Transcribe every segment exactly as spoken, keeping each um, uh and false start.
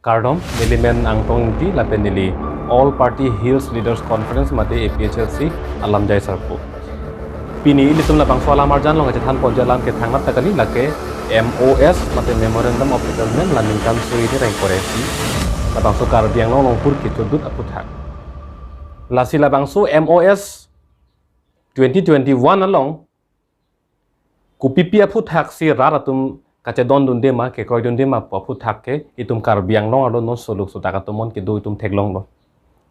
Kardom, neli men Angtong Ingti lapen neli All Party Hills Leaders Conference mate A P H L C alamjai sarpo. Pini ilitum labangso alam arjan along kachethan ponji alam ke thangnat ta kali, lake M O S mate Memorandum of Agreement la ningkan suri ni reng koresi labangso Karbi Anglong along hur kechodut aphuthak. Lasi labangso M O S twenty twenty-one along kopipi aphuthak si rat atum kachedondunde ma, kekroidunde ma pu aphuthak ke itum Karbi Anglong arlo non soluk sodak atum mon kedo itum theklonglo.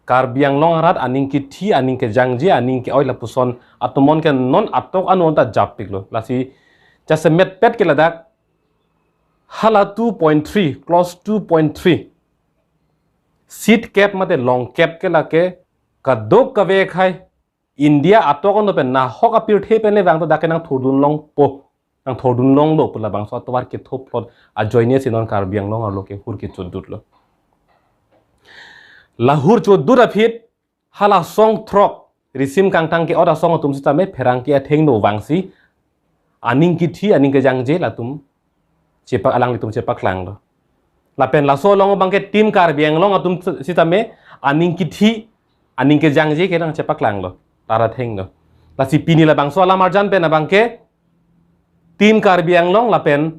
Karbi Anglong arat aning kithi, aning kejangje, aning ke-oi lapuson atum mon ke non atok anu ta jappiklo. Lasi jasemetpet ke ladak hala two point three, clause two point three, seat cap mate long cap ke lake kadokave akhei India atok anu pen nahok apirthe pen le vang to dak ke nangthurdun longpo, nangthurdun longlo pu labangso atovar kethoplot ajoine si non Karbi Anglong arlo ke hur kechodutlo. La hur chodut aphi hala song throk risim kangtang ke-ot asong atum sitame pherangke athengno vangsi aning kithi, aning kejangje latum chepak, alanglitum chepaklanglo. Lapen laso along abangke Team Karbi Anglong atum sitame aning kithi, aning kejangje ke nangchepaklanglo, rat athengno. Lasi pini labangso alam arjan pen abangke Team Karbi Anglong lapen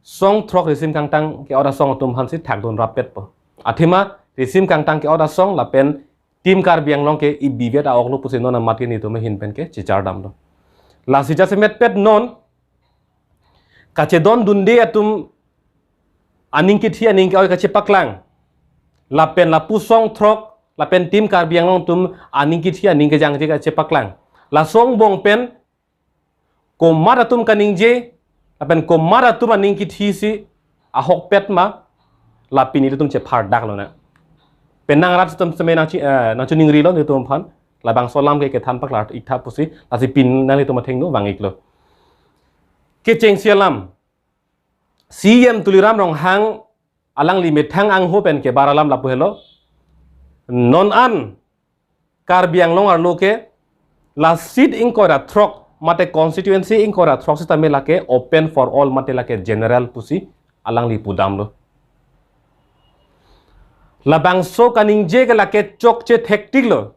song throk risim kangtang ke-ot asong atum aphansi thakdun rappetpo. Athema risim kangtang ke-ot asong lapen Team Karbi Anglong ke ibivet a-oklo pusi non amat ke nelitum ahin pen ke chichar damlo. Lasi jasemetpet non kachedondunde atum aning kithi, aning ke-oi kachepaklang, lapen lapu song throk lapen Team Karbi Anglong atum aning kithi, aning kejangje kachepaklang, laso angbong pen komat atum kaningje lapen komat atum aning kithi si ahokpet ma, la pini ilitum chephardaklo na. Penang rat atum seme nangchi-, eh, nangchiningrilo nelitum aphan, labangso alam ke kethan paklar iktha pusi, lasi pini nanglitum athengno vang-iklo. Kechengsi alam, C E M Tuliram Ronghang alangli methang angho pen kebar alam lapu helo. Non an Karbi Anglong arlo ke la seat ingkoi ra throk mate constituency ingkoi ra throk sitame lake open for all mate lake general pusi alangli pudamlo. Labangso kaningje ke lake chokche thektiklo.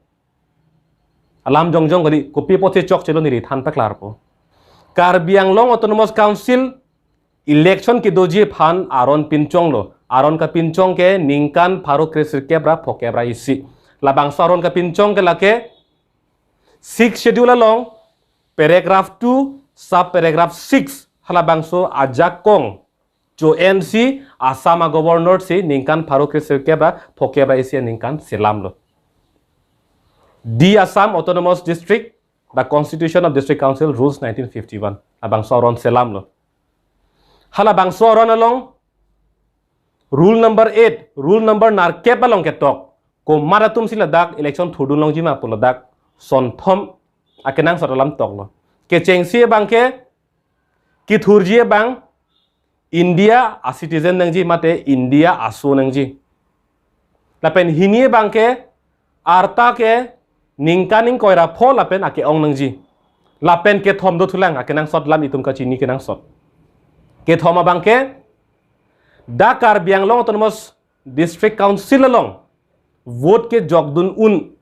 Alam jongjong kali, kopi apotsi chokchelo neli than paklarpo. Karbi Anglong Autonomous Council election kedoji aphan aron pinchonglo. Aron kapinchong ke ningkan pharo kresirkep ra phokep ra isi. Labangso aron kapinchong ke lake Sixth Schedule along paragraph two, sub paragraph six, halabangso ajakong cho-ensi Assam a-Governor si ningkan pharo kresirkep ra phokep ra isi aningkan selamlo. The Assam Autonomous District, The Constitution of District Council Rules nineteen fifty-one, labangso aron selamlo. Halabangso aron along rule number eight, rule number nerkep along ketok, komat atum si ladak election thurdun longji ma pu ladak sonthom akenangsot alam toklo. Kechengsi abangke kethurji abang India a-citizen nangji mate India aso nangji. Lapen hini abangke arta ke ningkan ingkoi ra pho lapen ake-ong nangji. Lapen kethom dothulang akenangsot, lam itum kachini kenangsot. Kethom abangke dak Karbi Anglong Autonomous District Council along vote kejokdun un,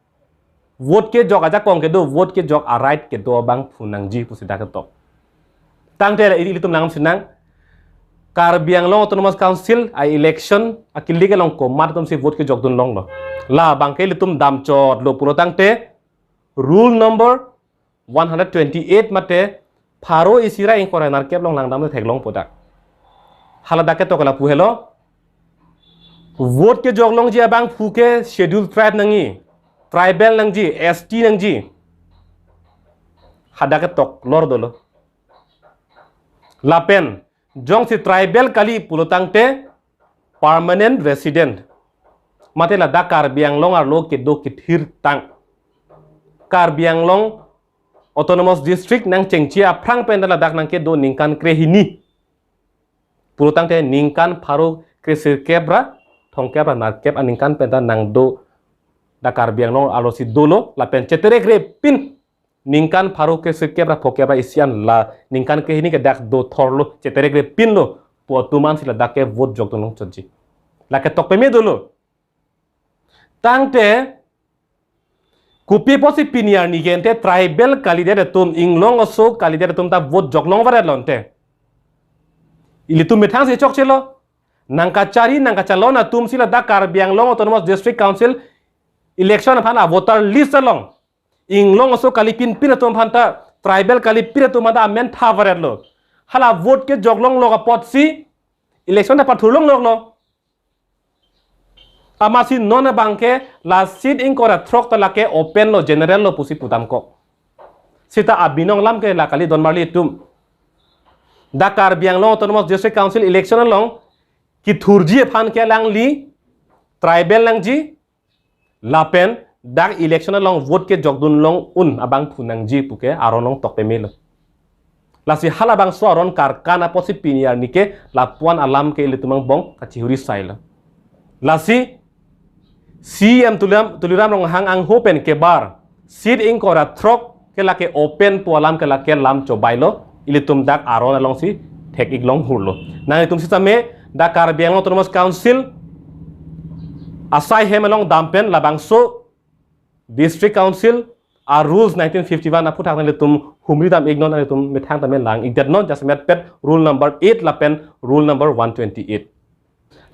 vote kejok ajakong kedo, vote kejok a-right kedo abangphu nangji pusi dak ketok. Tangte ili-, ilitum langdam sinang, Karbi Anglong Autonomous Council a-election akilik along komat atum si vote kejokdun longlo. Labangke ilitum damchotlo pulo tangte rule number one hundred twenty-eight mate pharo isi ra ingkoi ra nerkep along langdamde theklongpo dak. Haladak ketok lapu helo. Vote kejok longji abangphu ke Scheduled Tribe nangji, Tribal nangji, S T nangji. Hadak ketok lor dolo. Lapen jongsi tribal kali pulo tangte permanent resident, mate ladak Karbi Anglong arlo kedo kethirtang, Karbi Anglong Autonomous District nangchengji aphrang pen ladak nangkedo ningkan krehini pulo tangte ningkan pharo kresirkep ra thomkep ra nerkep aningkan pen nangdo dak Karbi Anglong arlo si dolo. Lapen cheterekre pin ningkan pharo kresirkep ra phokep ra isi an la ningkan krehini ke dak dothorlo, cheterekre pinlo pu atum an si ladak ke vote jokdun longchotji. Lake tokpeme dolo. Tangte kopi apotsi pini arni ke ante tribal candidate atum, inglong aso candidate atum ta vote joklong varet lo ante. Ilitum methang si chokchelo. Nangkachari nangkachalon atum si ladak Karbi Anglong Autonomous District Council election aphan a voter list along inglong aso kalipin pin atum aphan ta, tribal kalipin atum aphan ta amen tha varet lo. Hala vote ke joklong lok apotsi election ta pathurlong lok lo. Amatsi non abangke la seat ingkoi ra throk ta lake open lo, general lo pusi pudamkok. Seta abinong alam ke la kali donmarli atum. Dak Karbi Anglong Autonomous District Council election along kethurji aphan ke alangli tribal nangji, lapen dak election along vote ke jokdun long un abangphu nangji puke aron along tokpeme lo. Lasi halabangso aron karkan apotsi pini arni ke lapuan alam ke ilitum angbong kachihuri sai lo. Lasi C E M Tuliram, Tuliram Ronghang angho pen kebar seat ingkoi ra throk ke lake open pu alam ke lake lam chobai lo. Ilitum dak aron alongsi thek-ik long hurlo. Nangtum sitame dak Karbi Anglong Autonomous Council asai hem along dampen labangso District Council a rules nineteen fifty-one aphuthak nangtum humri dam-iknon, nangtum methang tame lang-ikdetnon, jasemet pet rule number eight lapen rule number one twenty-eight.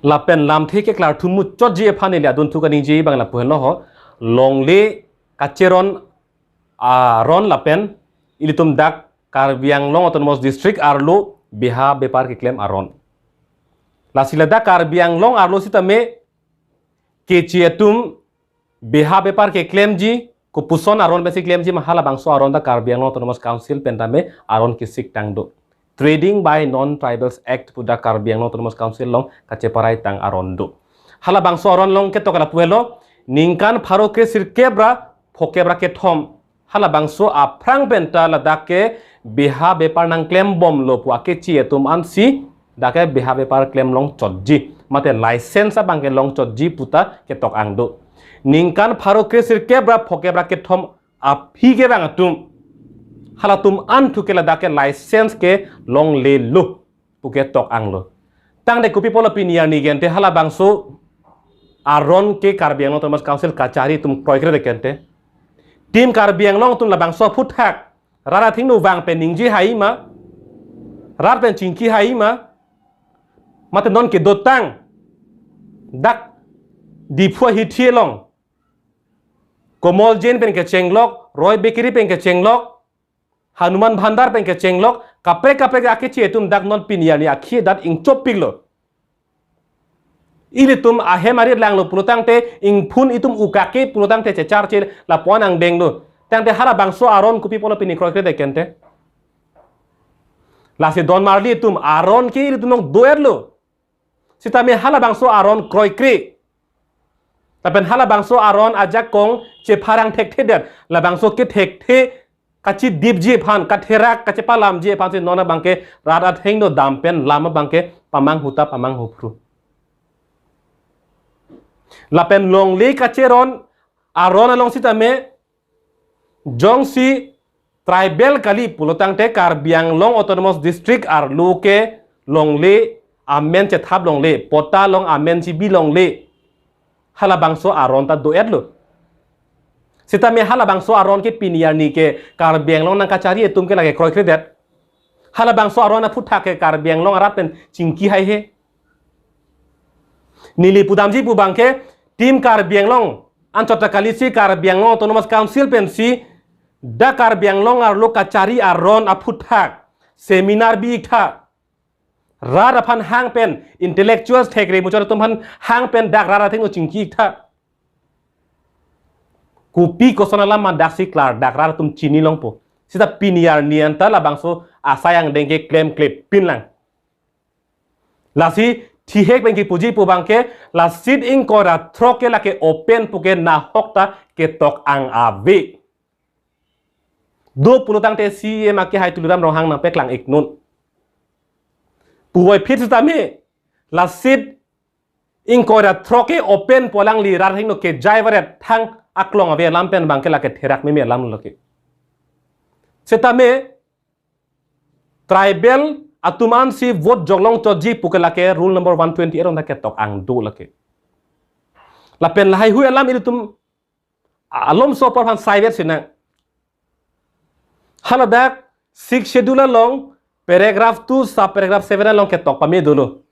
Lapen lamthe keklar thumu chotji aphan ili adunthu kaningje abang lapu henlo ho, longle kacheron aron lapen ilitum dak Karbi Anglong Autonomous District arlo beha bepar keklem aron. Lasi ladak Karbi Anglong arlo sitame keche atum beha bepar keklemji, kopuson aron pensi klemji ma halabangso aron ta Karbi Anglong Autonomous Council pen tame aron kesik tang do. Trading by Non-Tribals Act pu dak Karbi Anglong Autonomous Council along kacheparai tang aron do. Halabangso aron along ketok lapu henlo, ningkan pharo kre sirkep ra phokep ra kethom. Halabangso aphrang pen ta ladak ke beha bepar nangklembomlo pu akeche atum ansi dak ke beha bepar klem long chotji, mate license abang ke long chotji pu ta ketok ang do. Ningkan pharo kre sirkep ra phokep ra kethom aphi kevang atum, halatum an thu ke ladak ke license ke longlelo puke tok anglo. Tangte kopi pulo pini arni ke ante halabangso aron ke Karbi Anglong Autonomous Council kachari atum kroikre de ke ante, Team Karbi Anglong atum labangso aphuthak rat athengno vang pen ningje hai ma, rat pen chingki hai ma, mate non kedotang dak Diphu ahithi along Komol Jain pen kechenglok, Roy Bakery pen kechenglok, Hanuman Bhandar pen kechenglok, kaprek kaprek akeche atum dak non pini arni akhi dat ingchopiklo. Ilitum ahem arit langlo pulo tangte, ingphun itum ukake pulo tangte checharche lapuan angdeng do. Tangte halabangso aron kopi pulo pini kroikre de ke ante. Lasi donmarli atum, aron ke ilitum along do-etlo. Sitame halabangso aron kroikre, lapen halabangso aron ajakong chepharang thekthedet, labangso kethekthe kachidipji aphan, katherak kachepalamji aphansi non abang ke rat athengno dampen lam abang ke pamanghu ta pamanghuphru. Lapen longle kacheron aron along sitame jongsi tribal kali pulo tangte Karbi Anglong Autonomous District arlo ke longle amen chethap longle, patta along amen chibi longle, halabangso aron ta do-etlo. Sitame halabangso aron ke pini arni ke Karbi Anglong nangkachari atum ke lake kroikredet. Halabangso aron aphuthak ke Karbi Anglong arat pen chingki haihe. Neli pudamji pu abang ke Team Karbi Anglong anchot ta kalisi Karbi Anglong Autonomous Council pensi dak Karbi Anglong arlo kachari aron aphuthak seminar bi-iktha. Rat aphan hang pen, intellectuals thekre muchot atum aphan hang pen dak rat athengno chingki-iktha. Kopi koson alam ma daksi klar, dak rat atum chini longpo. Sita pini arni anta labangso asai angdeng ke klemkle pinlang. Lasi thihek pen kipuji pu abang ke, la seat ingkoi ra throk ke lake open pu ke nahok ta ketok ang ave. Do pulo tangte C E M akehai Tuliram Ronghang nangpeklang-iknun. Puvoiphit sitame, la seat ingkoi ra throk ke open pu alangli rat athengno kejai varet thang aklong ave alam pen abang ke lake therak meme alam lo ke. Sitame tribal atum ansi vote joklong chotji pu ke lake rule number one twenty-eight along ta ketok angdo lake. Lapen lahai hui alam ilitum alomso apor aphan saivet sinang. Haladak Sixth Schedule along paragraph two sub paragraph seven along ketok pame dolo.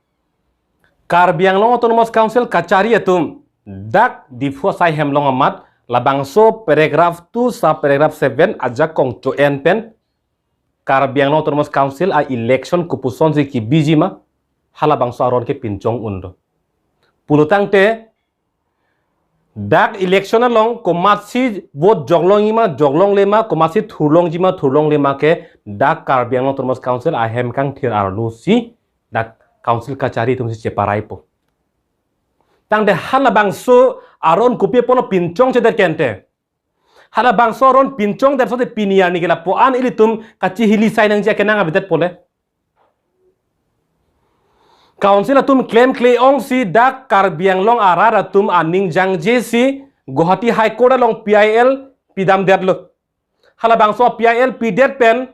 Karbi Anglong Autonomous Council kachari atum dak Diphu asai hem along amat labangso paragraph two sub paragraph seven ajakong cho-en pen Karbi Anglong Autonomous Council a-election kopusonsi kebiji ma, halabangso aron ke pinchong unlo. Pulotangte dak election along komatsi vote joklongji ma joklongle ma, komatsi thurlongji ma thurlongle ma ke dak Karbi Anglong Autonomous Council ahem kangthir arlosi dak council kachari atumsi cheparaipo. Tangte halabangso aron kopi apotlo pinchongchedet kente. Halabangso aron pinchongdet asonte pini arni ke lapu-an ilitum kachihili sai nangji akenang abidet pole. Council atum klemkle ongsi dak Karbi Anglong arat atum aning jangjesi Guwahati High Court along P I L pidamdetlo. Halabangso P I L pidet pen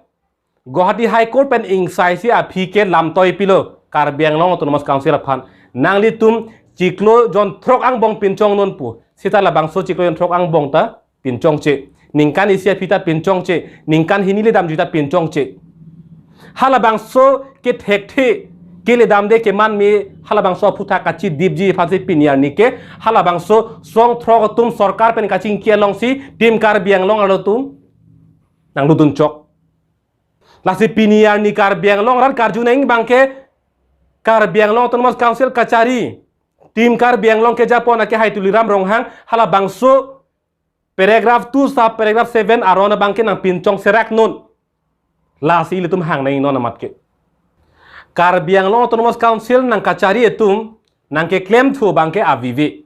Guwahati High Court pen ingsaisi aphi ke lamtoi pilo Karbi Anglong Autonomous Council aphan. Nanglitum chiklo jonthrok angbong pinchongnon pu. Sita labangso chiklo jonthrok angbong ta pinchongche. Ningkan isi aphi ta pinchongche. Ningkan hini le damji ta pinchongche. Halabangso kethekthe keledamde kemanme halabangso aphuthak kachidipji aphansi pini arni ke halabangso songthrok atum sorkar pen kachingki alongsi Team Karbi Anglong arlo atum nanglutdunchok. Lasi pini arni Karbi Anglong arat karju nang abangke Karbi Anglong Autonomous Council kachari Team Karbi Anglong kejapon ake hai Tuliram Ronghang halabangso paragraph two sub paragraph seven aron abangke nangpinchong seraknon. Lasi ilitum hang nangnon amat ke. Karbi Anglong Autonomous Council nangkachari atum nangkeklemthu abangke avive.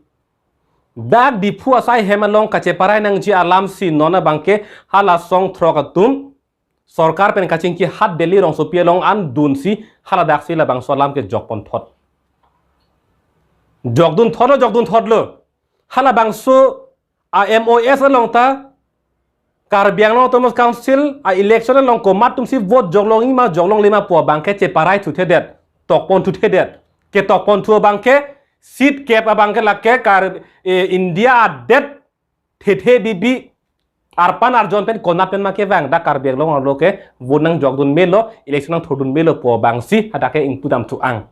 Dak Diphu asai hem along kacheparai nangji alamsi non abangke hala songthrok atum sorkar pen kachingki hat Delhi rongsopi along an dunsi haladaksi labangso alam ke jokponthot. Jokdunthotlo, jokdunthotlo. Halabangso a-M O S along ta Karbi Anglong Autonomous Council a-election along komat atumsi vote joklongji ma joklongle ma pu abangke cheparai thuthedet, tokpon thuthedet. Ketokponthu abangke seat kep abangke lake Kar, eh, India adet thethe bibi arpan arjon pen konat pen ma kevang dak Karbi Anglong arlo ke vote nangjokdun melo, election nangthurdun melo pu abangsi hadak ke ingpudamthu ang.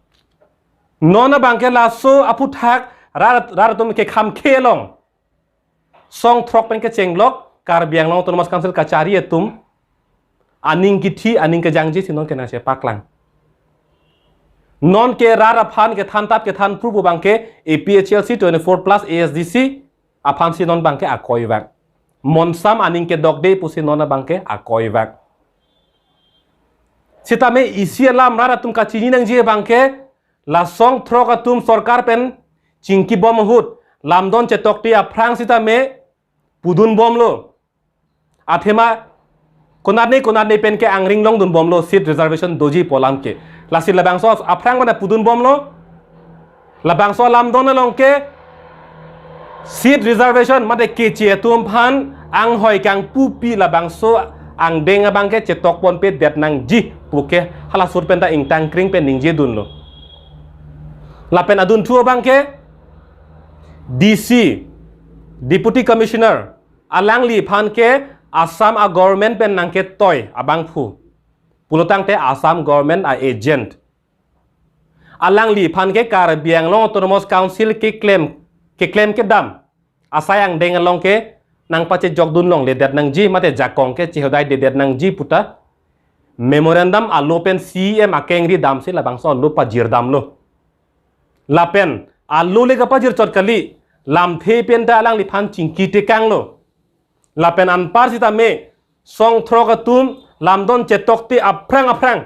Non abangke laso aphuthak rat, rat atum kekham khe along songthrok pen kechenglok Karbi Anglong Autonomous Council kachari atum aning kithi aning kejangjesi non ke nangchepaklang. Non ke rat aphan kethan tap kethan pru pu abangke A P H L C, twenty-four plus, A S D C aphansi non abangke akoi vang. Monsam aning kedokde pusi non abangke akoi vang. Sitame isi alam rat atum kachini nangji abangke la songthrok atum sorkar pen chingkibom ahut lamdon chetokte aphrang sitame pudunbomlo. Athema konatne konatne pen ke angring longdunbomlo seat reservation doji pu alam ke. Lasi labangso aphrang mana pudunbomlo. Labangso lamdon along ke seat reservation mate keche atum aphan anghoi kangpupi labangso angdeng abangke chetokponpedet nangji pu ke hala sur pen ta ingtangkring pen ningjedunlo. Lapen adunthu abangke D C, Deputy Commissioner, alangliphan ke Assam a-government pen nangketoi abangphu. Pulotangte Assam government a-agent. Alangliphan ke Karbi Anglong Autonomous Council keklem, keklem kedam asai angdeng along ke nangpachejokdun longledet nangji mate jakong ke chehodaidedet nangji puta memorandum alo pen C E M akengri damsi labangso alo pajirdamlo. Lapen alo le kapajirchot kali, lamthe pen ta alangliphan chingki tekanglo. Lapen anpar sitame songthrok atum lamdon chetokte aphrang aphrang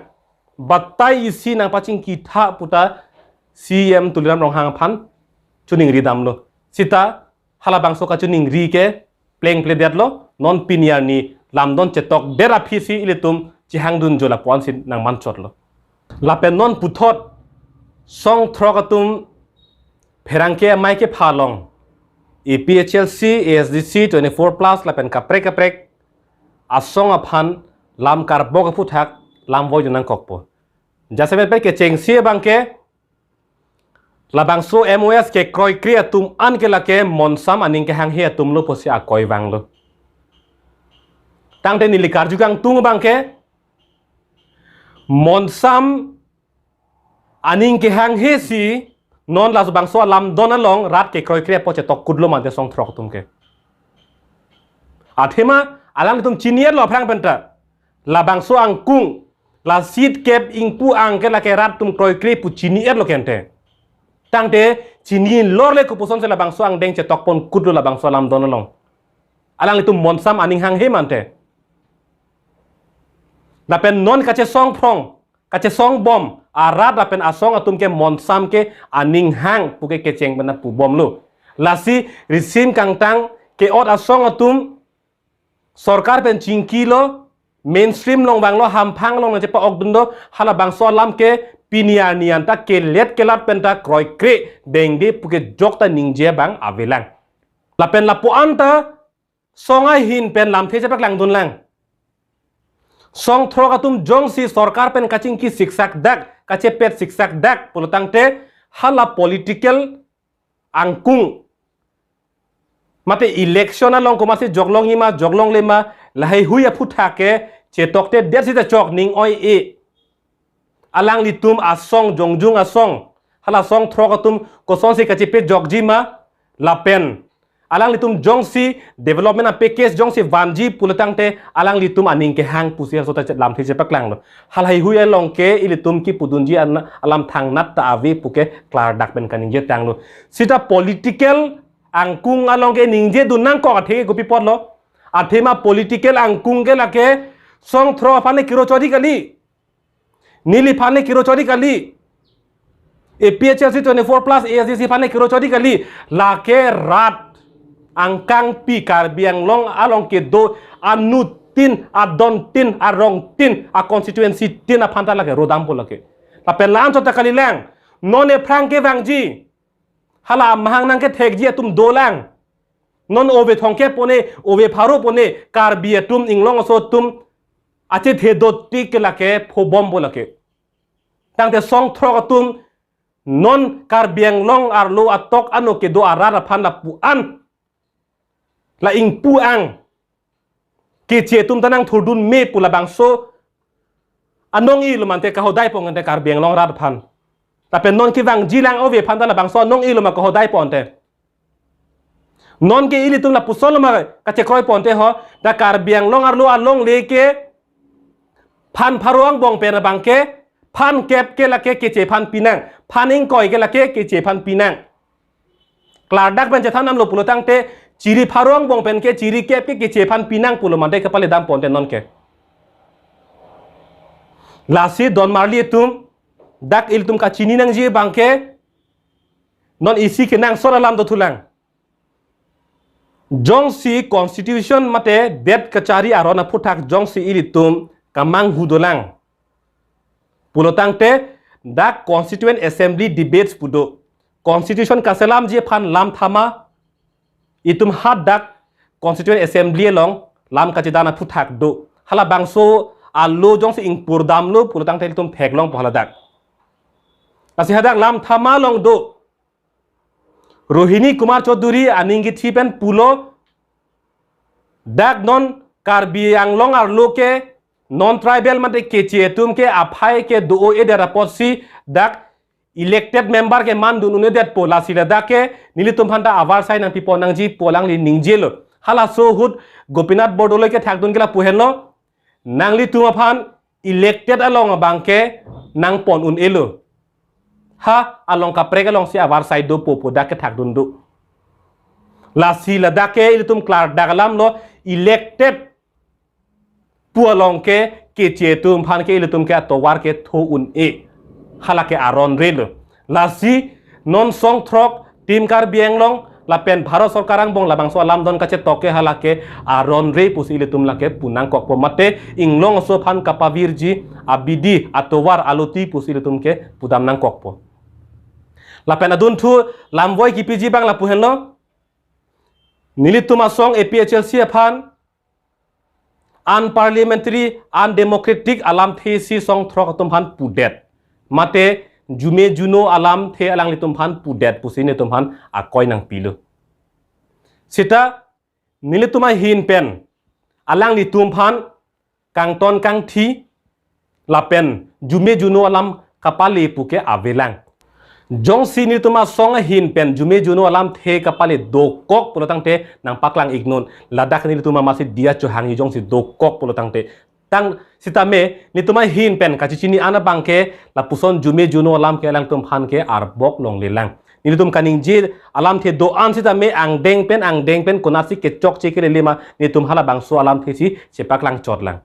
batai isi nangpachingkitha puta C E M Tuliram Ronghang aphan chiningridamlo. Sita halabangso kachiningri ke plengpledetlo, non pini arni lamdon chetokdet aphisi ilitum chehangdunjo lapu-ansi nangmanchotlo. Lapen non puthot songthrok atum pherangke amei kepha along A P H L C, A S D C, twenty-four plus lapen kaprek kaprek asong aphan lam karbok aphuthak lam voidun nangkokpo. Jasemet pen kechengsi abangke labangso M O S kekroikre atum an ke lake monsam aning kehanghe atumlo pusi akoi vanglo. Tangte neli karju kangtung abangke monsam aning kehanghe si non labangso alamdon along rat kekroikre apot chetok kutlo mante songthrok atum ke. Athema alanglitum chini-etlo aphrang penta. Labangso angkung, la seat kep ingpu ang ke lake rat atum kroikre pu chini-etlo kente. Tangte chini lorle kopuson si labangso angdeng chetokpon kutlo labangso alamdon along. Alanglitum monsam aning hanghe mante. Lapen non kachesong phrong, kachesong bom, arat lapen asong atum ke monsam ke aning hang puke kecheng bena pubomlo. Lasi risim kangtang ke-ot asong atum sorkar pen chingkilo, mainstream along vanglo, hamphang along nangchepa-okdunlo, halabangso alam ke pini arni anta kelet kelat penta kroikre dengde puke jokta ningje abang avelang. Lapen lapu-an ta song ahin pen lamthe chepaklangdunlang. Songthrok atum jongsi sorkar pen kachingki siksak dak, kachepet siksak dak pulo tangte hala political angkung mate election along komatsi joklongji ma, joklongle ma, laheihui aphuthak ke chetoktedet sita chok ning oi-e. Alanglitum asong jongjung asong, hala songthrok atum kosonsi kachepet jokji ma, lapen alanglitum jongsi development a-package jongsi vanji pulo tangte alanglitum aning kehang pusi halaso ta lamthe chepaklanglo. Halaheihui along ke ilitum kipudunji an alam thangnat ta ave puke klardak pen kaningje tanglo. Sita political angkung along ke ningjedun nangkok athe ke kopi apotlo. Athema political angkung ke lake songthrok aphan le kiro chodi kali. Neliphan le kiro chodi kali. A P H L C twenty-four plus A S D C aphan le kiro chodi kali. Lake rat angkangpi Karbi Anglong along kedo anutin, adontin, arongtin, a-constituency tin aphan ta lake rodampo lake. Lapen la-an chot ta kalilang. Non ephrang kevangji hala amahang nangkethekji atum dolang. Non ove thomkep pone, ove pharo pone, Karbi atum, Inglong aso atum achethe dotik ke lake phobompo lake. Tangte songthrok atum non Karbi Anglong arlo atok ano kedo arat aphan lapu-an, la ingpu ang keche atum ta nangthurdun me pu labangso anong-ilo mante kahodai pon ante Karbi Anglong rat aphan. Lapen non kevangjilang ove aphan ta labangso anong-ilo ma kahodai pon ante. Non ke ilitum lapuson lo ma kachekroi pon ante ho, ta Karbi Anglong arlo alongle ke phan pharo angbong pen abangke phan kep ke lake keche aphan pinang, phan ingkoi ke lake keche aphan pinang. Klardak pen chethan damlo pulo tangte chiri pharo angbong pen ke chiri kep ke keche aphan pinang pulo mante kepale dam pon ante non ke. Lasi don marli atum, dak ilitum kachini nangji abangke non isi kenangsot alam dothulang. Jongsi constitution mate det kachari aron aphuthak jongsi ilitum kamanghu dolang pulo tangte dak Constituent Assembly debates pu do. Constitution kaselamji aphan lam thama itum hadak Constituent Assembly along lam kachedan aphuthak do. Halabangso alo jongsi ingpur damlo pulo tangte ilitum theklongpo haladak. Lasi hadak lam thama along do Rohini Kumar Chaudhary aning kithi pen pulo, dak non Karbi Anglong arlo ke non tribal mate keche atum ke aphai ke do-o-edet apotsi dak elected member ke mandun un-edetpo, lasi ladak ke nelitum aphan ta avarsai nangpipon nangji pu alangli ningjelo. Halaso ahut Gopinath Bordoloi kethakdun ke lapu henlo, nanglitum aphan elected along abangke nangpon un-elo. Ha along kaprek alongsi avarsai dopo pu dak kethakdun do. Lasi ladak ke ilitum klardak alamlo, elected pu along ke keche atum aphan ke ilitum ke atovar ketho un-e. Hala ke aron relo. Lasi non songthrok Team Karbi Anglong lapen Bharat Sorkar angbong labangso alamdon kachetok ke hala ke aron re pusi ilitum lake pu nangkokpo, mate Inglong aso aphan kapavirji abidi atovar aloti pusi ilitum ke pudam nangkokpo. Lapen adunthu lamvoi kipiji abang lapu henlo, nelitum asong A P H L C aphan unparliamentary, undemocratic alamthe si songthrok atum aphan pudet. mate jume juno alamthe alanglitum aphan pudet pusi nelitum aphan akoi nangpilo. Seta nelitum ahin pen alanglitum aphan kangton kangthi lapen jume juno alam kapale puke avelang. Jongsi nelitum asong ahin pen jume juno alamthe kapale dokok pulotangte nangpaklang iknon. Ladak nelitum amatsi diya chohangji jongsi dokok pulotangte. Tang sitame nelitum ahin pen kachechini an abangke lapuson jume juno alam ke alangtum aphan ke arbok longlelang. Nelitum kaningje alamthe do-an sitame angdeng pen angdeng pen konatsi kechokche kelele ma nelitum halabangso alamthe si chepaklang chotlang.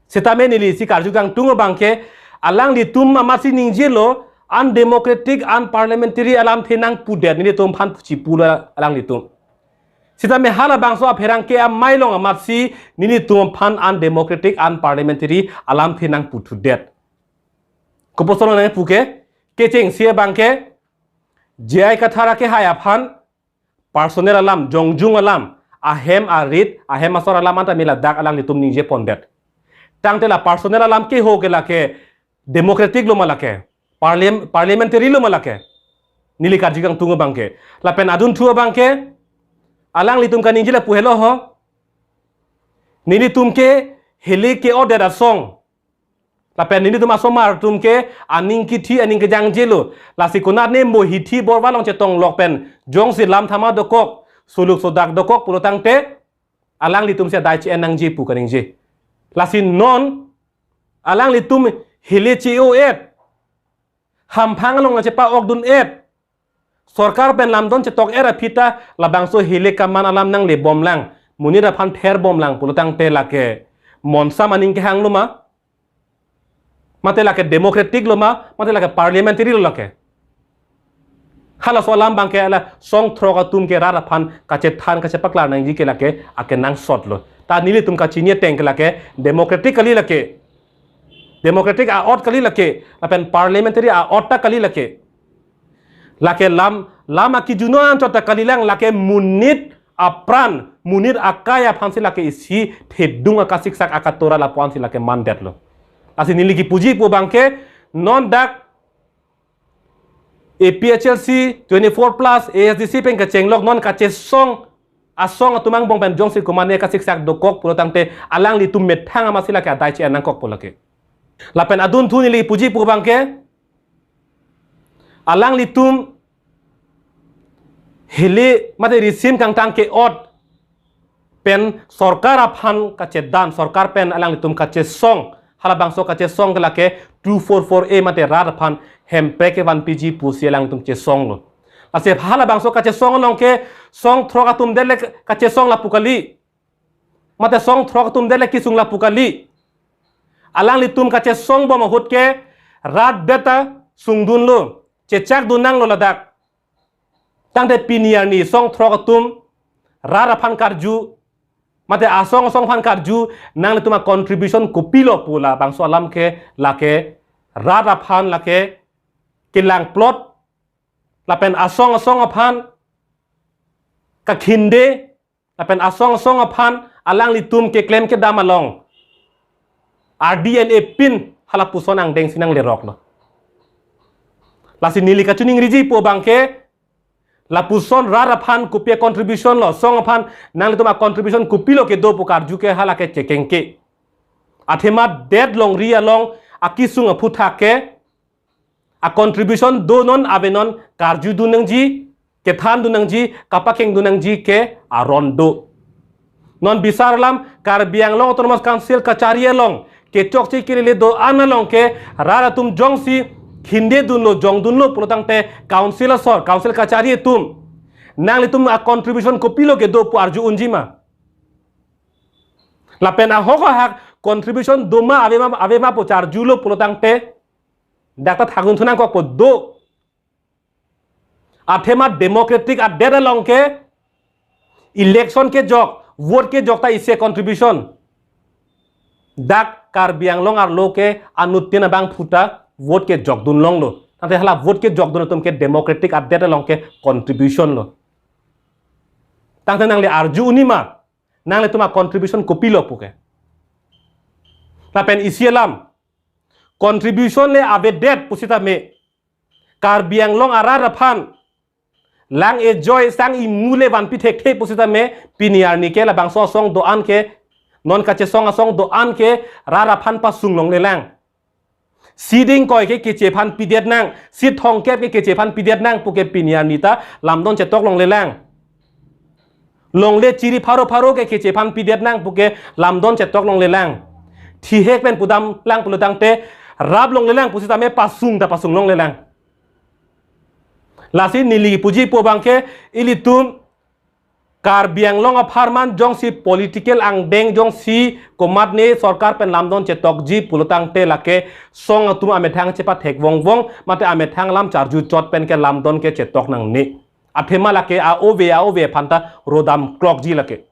Sitame neli si karju kangtung abangke alanglitum amatsi ningjelo undemocratic, unparliamentary alamthe nangpudet nelitum aphan puchipulo alanglitum. Sitame halabangso apherangke amei along amatsi nelitum aphan undemocratic, unparliamentary alamthe nangputhudet. Kopuson nangpuke, kechengsi abangke, J I Kathar akehai aphan personal alam, jongjung alam, ahem arit, ahem asor alam anta mila dak alanglitum ningje pondet. Tangte la personal alam keho ke lake democratic lo ma lake, parliam-, parliamentary lo ma lake. Neli karju kangtung abangke. Lapen adunthu abangke, alanglitum kaningje lapu helo ho. Nelitum ke hile ke-otdet asong. Lapen nelitum asomar atum ke aning kithi aning kejangjelo. Lasi konatne mo hithi borva along chetonglok pen jongsi lam thama dokok, suluk sodak dokok pulotangte alanglitum si adai che-en nangji pu kaningje. Lasi non alanglitum hile che-o-et, hamphang along nangchepa-okdun-et, sorkar pen lamdon chetok-et aphi ta labangso hile kaman alam nanglebomlang, monit aphan therbomlang pulotangte lake monsam aning kehang lo ma? Mate lake democratic lo ma? Mate lake parliamentary lo lake? Halaso alam abangke la song throk atum ke rat aphan kachethan kachepaklar nangji ke lake akenangsot lo. Ta nelitum kachini ateng ke lake democratic kali lake. Democratic a-ot kali lake. Lapen parliamentary a-ot ta kali lake. Lake lam, lam akijuno anchot ta kalilang, lake monit apran, monit akai aphansi lake isi thedung akasiksak akatora lapu-ansi lake mandetlo. Lasi neli kipuji pu abangke, non dak A P H L C twenty-four plus A S D C pen kachenglok non kachesong asong atum angbong pen jongsi komane kasiksak dokok pulotangte alanglitum methang amatsi lake adai che-en nangkok pu lake. Lapen adunthu neli puji pu abangke, alanglitum hile mate risim kangtang ke-ot pen sorkar aphan kachedan, sorkar pen alanglitum kachesong, halabangso kachesong ke lake two four four A mate rat aphan hemprek kevanpiji pusi alanglitum chesonglo. Lasi halabangso kachesong along ke song throk atum det le kachesong lapu kali. Mate song throk atum det le kesung lapu kali. Alanglitum kachesongbom ahut ke rat det ta sungdunlo, chechakdun nanglo ladak. Tangte pini arni song throk atum rat aphan karju, mate asong asong aphan karju, nanglitum a-contribution kopilo pu labangso alam ke lake rat aphan lake kelangplot, lapen asong asong aphan kakhinde, lapen asong asong aphan alanglitum keklem kedam along ardi en-e pin halapuson angdengsi nangleroklo. Lasi neli kachiningriji pu abangke, lapuson rat aphan kopi a-contribution lo, song aphan nanglitum a-contribution kopilo kedo pu karju ke halake chekengke. Athema det longri along akesung aphuthak ke a-contribution do non avenon karjudun nangji, kethandun nangji, kapakengdun nangji ke aron do. Non bisar alam Karbi Anglong Autonomous Council kachari along kechokche kelele do-an along ke rat atum jongsi khindedunlo, jongdunlo pulotangte council asor, council kachari atum, nanglitum a-contribution kopilo kedo pu arju unji ma? Lapen ahok ahak contribution do ma ave ma, ave ma pu charjulo pulotangte dak ta thakdun thu nangkokpo do. Athema democratic adet along ke election kejok, vote kejok ta isi a-contribution. Dak Karbi Anglong arlo ke anuttin abangphu ta vote kejokdun longlo. Tangte hala vote kejokdun atum ke democratic adet along ke contribution lo. Tangte nangli arju unji ma, nanglitum a-contribution kopilo puke. Lapen isi alam, contribution le avedet pusitame, Karbi Anglong arat aphan lang ejoi sang imu le vanpi thekthe pusitame, pini arni ke labangso asong do-an ke, non kachesong asong do-an ke rat aphan pasung longlelang. Seat ingkoi ke keche aphan pidet nang, seat thomkep ke keche aphan pidet nang puke pini arni ta lamdon chetok longlelang. Longle chiri pharo pharo ke keche aphan pidet nang puke lamdon chetok longlelang. Thihek pen pudamlang pulotangte rap longlelang pusitame pasung ta pasung longlelang. Lasi neli puji pu abangke ilitum Karbi Anglong apharman jongsi political angdeng jongsi komatne sorkar pen lamdon chetokji pulotangte lake song atum amethang chepathek vongvong mate amethang alam charju chot pen ke lamdon ke chetok nangne. Athema lake a-ove a-ove aphanta rodam klokji lake.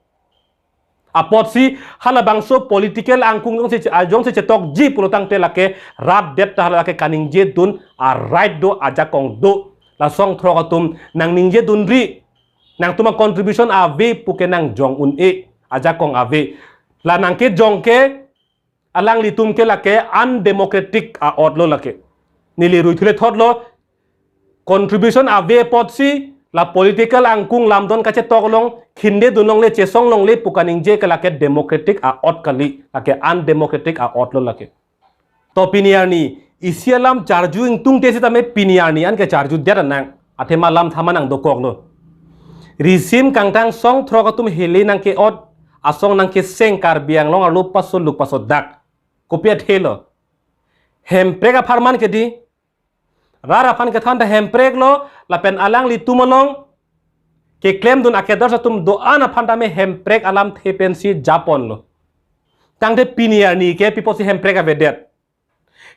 Apotsi halabangso political angkung jongsi, jongsi chetokji pulotangte lake rat det ta lake kaningjedun a-right do, ajakong do. La song throk atum nangningjedunri, nangtum a-contribution ave puke nangjong un-e, ajakong ave. La nangkejong ke alanglitum ke lake undemocratic a-ot lo lake. Neli ruithule thot lo, contribution ave apotsi la political angkung lamdon kachetok along khindedun longle chesong longle pu kaningje ke lake democratic a-ot kali, lake undemocratic a-ot lo lake. To pini arni isi alam charju ingtungte sitame pini arni an ke charjudet nang. Athema alam thama nangdokok lo. Risim kangtang song throk atum hele nangke-ot asong nangkeseng Karbi Anglong arlo paso luk paso dak. Kopi athe lo. Hemprek apharman ke di. Rat aphan kethan ta hemprek lo, lapen alanglitum along keklemdun akedars atum do-an aphan tame hemprek alamthe pensi japon lo. Tangte pini arni ke pi apotsi hemprek avedet.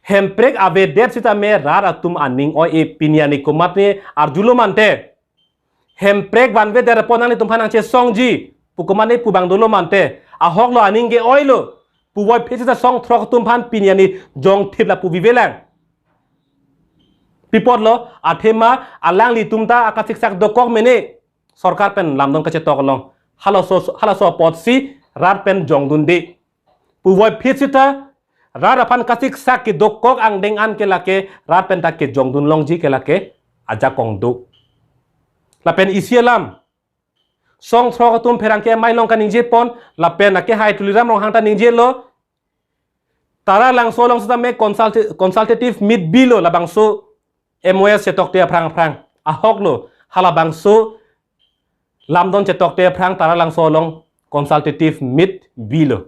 Hemprek avedet sitame rat atum aning oi-e, pini arni komatne arjulo mante. Hemprek vanvedet apot nanglitum aphan nangchesongji pu komatne pu abang dolo mante. Ahok lo, aning ke-oi lo. Puvoiphit sita song throk atum aphan pini arni jongthip la pu bivelang. Pi apot lo, athema alanglitum ta akasiksak dokok mene sorkar pen lamdon kachetok along. Halaso, halaso apotsi rat pen jongdunde. Puvoiphit sita rat aphan kasiksak kedokok angdeng an ke lake rat pen ta kejongdun longji ke lake ajakong do. Lapen isi alam song throk atum pherangke amei along kaningjepon, lapen akehai Tuliram Ronghang ta ningjelo. Taralangso along sitame consulta-, consultative meet bilo labangso M O S chetokte aphrang aphrang. Ahok lo, halabangso lamdon chetokte aphrang Taralangso along consultative meet bilo.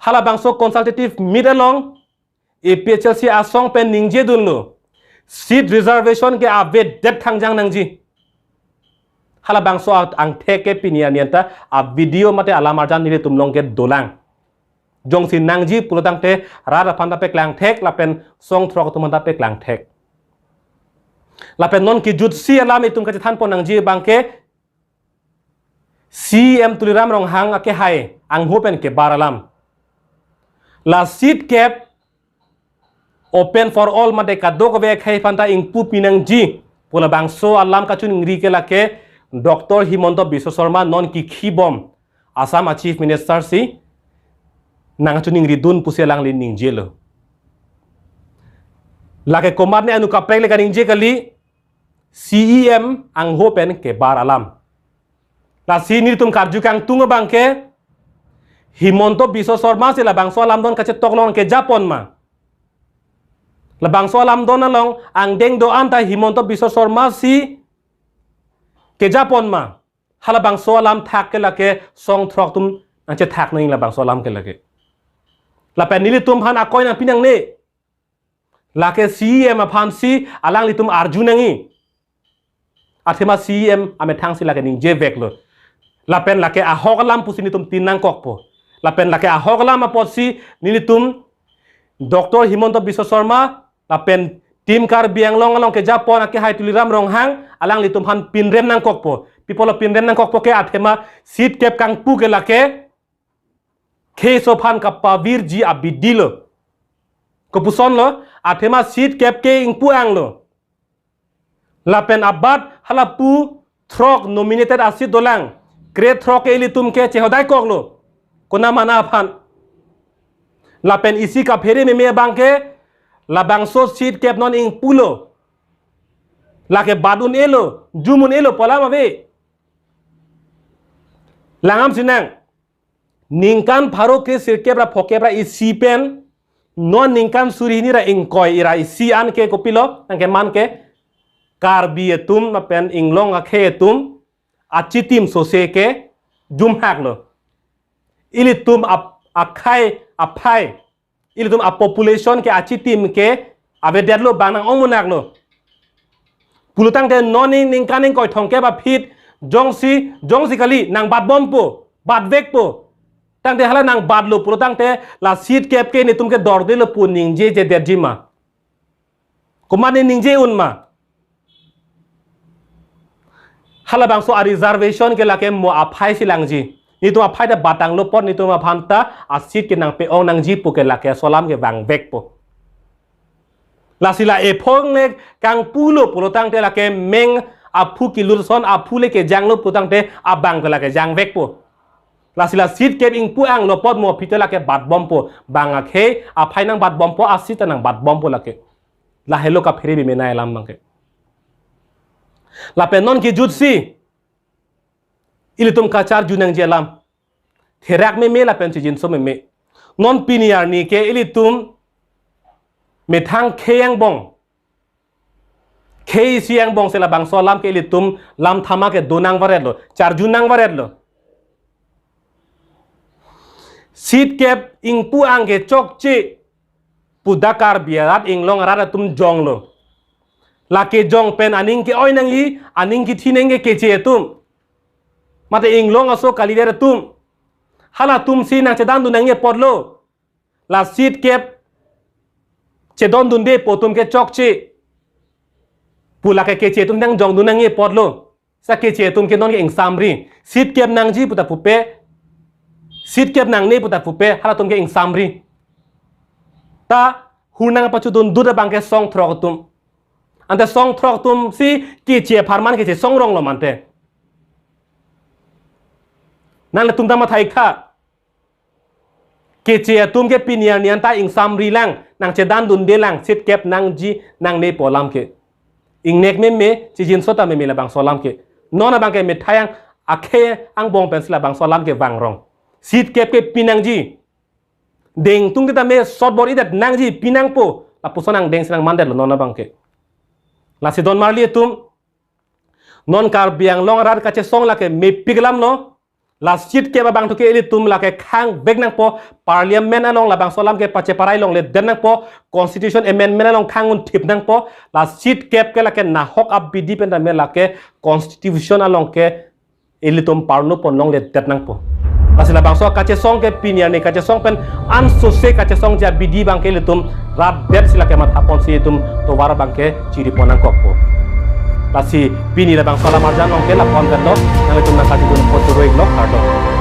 Halabangso consultative meet along A P H L C asong pen ningjedunlo. Seat reservation ke avedet thangjang nangji. Halabangso a-, angthek ke pini arni anta a-video mate alam arjan nelitum along ke dolang. Jongsi nangji pulotangte rat aphan ta peklang thek, lapen song throk atum aphan ta peklang thek. Lapen non kejutsi alam itum kachethanpon nangji abangke C E M Tuliram Ronghang akehai angho pen kebar alam. La seat kep open for all mate kadokave akhei aphan ta ingpu pinangji pu labangso alam kachiningri ke lake Doctor Himanta Biswa Sarma non kikhibom Assam a-Chief Minister si nangchiningridun pusi alangli ningjelo. Lake komatne anu kaprek le kaningje kali, C E M angho pen kebar alam. Lasi nelitum karju kangtung abangke Himanta Biswa Sarma si labangso alamdon kachetok along kejapon ma. Labangso alamdon along angdeng do-an ta Himanta Biswa Sarma si kejapon ma. Halabangso alam thak ke lake song throk atum nangchethak nangji labangso alam ke lake. Lapen nelitum aphan akoi nangpi nangne. Lake C E M aphansi alanglitum arju nangji. Athema C E M amethangsi lake ningjeveklo. Lapen lake ahok alam pusi nelitum tin nangkokpo. Lapen lake ahok alam apotsi nelitum Doctor Himanta Biswa Sarma lapen Team Karbi Anglong along kejapon akehai Tuliram Ronghang alanglitum aphan pinrem nangkokpo. Pi apotlo pinrem nangkokpo ke athema seat kep kangpu ke lake keso aphan kapavirji abidi lo. Kopusonlo, athema seat kep ke ingpu anglo. Lapen abat halapu throk nominated a-seat dolang. Kre throk ke ilitum ke chehodaikoklo. Konat mana aphan. Lapen isi kaphere meme abangke Labangso seat cap non ingpulo. Lake bat un-elo, jum un-elo pu alam ave. Langdam sinang. Ningkan pharo kre sirkep ra phokep ra isi pen non ningkan suri hini ra ingkoi ra isi an ke kopilo, tangke man ke Karbi atum lapen inglong akhei atum achitim sose ke jumhaklo. Ilitum ap-, akhei aphai, ilitum a population ke achitim ke avedetlo, bang nang-ong munak lo. Pulotangte non ning ningkan ingkoi thomkep aphi jongsi, jongsi kali nang bat bompo, bat vekpo. Tangte hala nang batlo pulotangte la seat cap ke netum ke dordelo pu ningjejedetji ma? Komat ne ningje un ma? Halabangso a reservation ke lake mo aphai si langji. Netum aphai ta battanglo apot netum aphan ta a seat ke nangpe-ong nangji pu ke lake laso alam ke vangvekpo. Lasi la ephong ne kangpulo pulotangte lake meng aphu kilut ason aphu le kejanglo pulotangte abang ke lake jangvekpo. Lasi la seat cap ingpu-anglo apot mo aphi ta lake bat bompo. Bang akhei aphai nang bat bompo, a seat ta nang bat bompo lake. Lahelo kaphere bime nai alam abangke. Lapen non kejutsi ilitum kacharju nangji alam therak meme lapen chijinso meme. Non pini arni ke ilitum methang khei angbong, khei isi angbong si labangso alam ke ilitum lam thama ke do nangvaretlo, charju nangvaretlo. Seat cap ingpu-ang ke chokche pu dak Karbi arat, inglong arat atum jonglo. Lake jong pen aning ke-oi nangji, aning kethi nangji keche atum, mate inglong aso kalidet atum. Halatum si nangchedandun nangji apotlo. La seat cap chedondunde pu atum ke chokche pu lake keche atum nangjongdun nangji apotlo. Sa keche atum ke non ke ingsamri. Seat cap nangji pu ta pupe, seat cap nangne pu ta pupe, halatum ke ingsamri. Ta hur nangpachudun dut abangke song throk atum. Ante song throk atum si keche apharman kechesong ronglo mante. Nanglitum ta matha-ik tha. Keche atum ke pini arni anta ingsamri lang, nangchedandunde lang, seat cap nangji nangne pu alam ke. Ingnek meme, chijinso ta meme labangso alam ke. Non abangke methang akhei angbong pensi labangso alam ke vangrong. Seat cap ke pinangji. Dengtung kita me sot bor-idet nangji, pinangpo. Lapuson angdeng si nangmandetlo non abangke. Lasi don marli atum, non Karbi Anglong arat kachesong lake mepik alamlo. La seat cap abang thu ke ilitum lake khangvek nangpo, Parliament along labangso alam ke pacheparai longledet nangpo, Constitution Amendment along khang-unthip nangpo. La seat cap ke lake nahok abidi pen tame lake Constitution along ke ilitum parno pon longledet nangpo. Lasi labangso kachesong ke pini arni kachesong pen ansose kachesongji abidi abangke ilitum rat det si lake matha ponsi itum tovar abangke chiri pon nangkokpo. Lasi pini labangso alam arjan along ke la-an pen lo, nanglitum nangkachidun apot choro-iklo, kardom.